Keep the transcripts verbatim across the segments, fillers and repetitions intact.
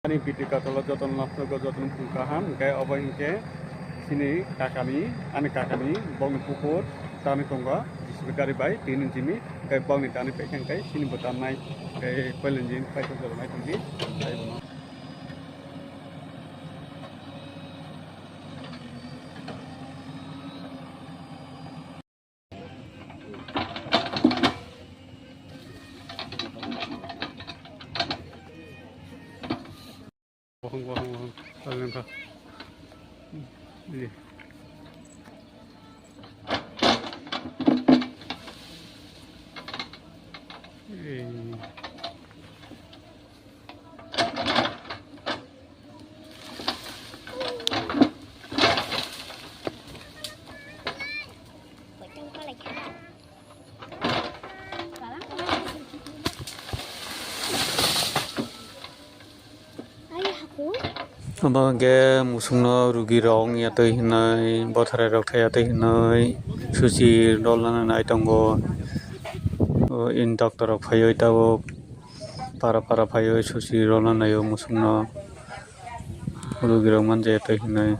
Ani biti katolo jotono lapsogo, jotono phung kaham, hwnkhe obo hinkhe chini kakani, ani kakani bokni pukur tani tongo, J C B gari bai tini jimi, hwnkhe bokni tani pekhe hwnkhe chini bo tannai, hwnkhe koilenjin paithak jora nai tongdi, tei bono. Bohong, bohong, bohong. Taleng kha. Ini. Ini. Obo hwnkhe musukno rugirok wngya twi hwnwi, botharairok thaiya twi hwnwi, susi rwlana nai tongo. O, in doctor rok phaiwi tabuk para para phaiwi susi rwlana naio musukno, rugirok manjaya twi hwnwi.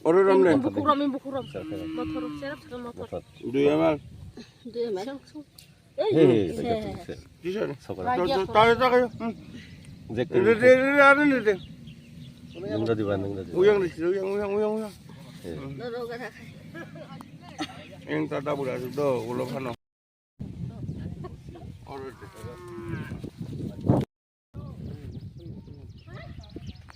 Oro ram le. Bukuram, bukuram. Motor, serap, serap motor. Dui M L. Dui M L. He, he, he, he. Kisan. Sokora. Tare, tare, tare. Hmm. Jek. Re, re, re, re, re, re. Nung dadi ba, nung dadi ba. Uyang ni, uyang, uyang, uyang, uyang. He. Eng ta dabura do, ulo phano.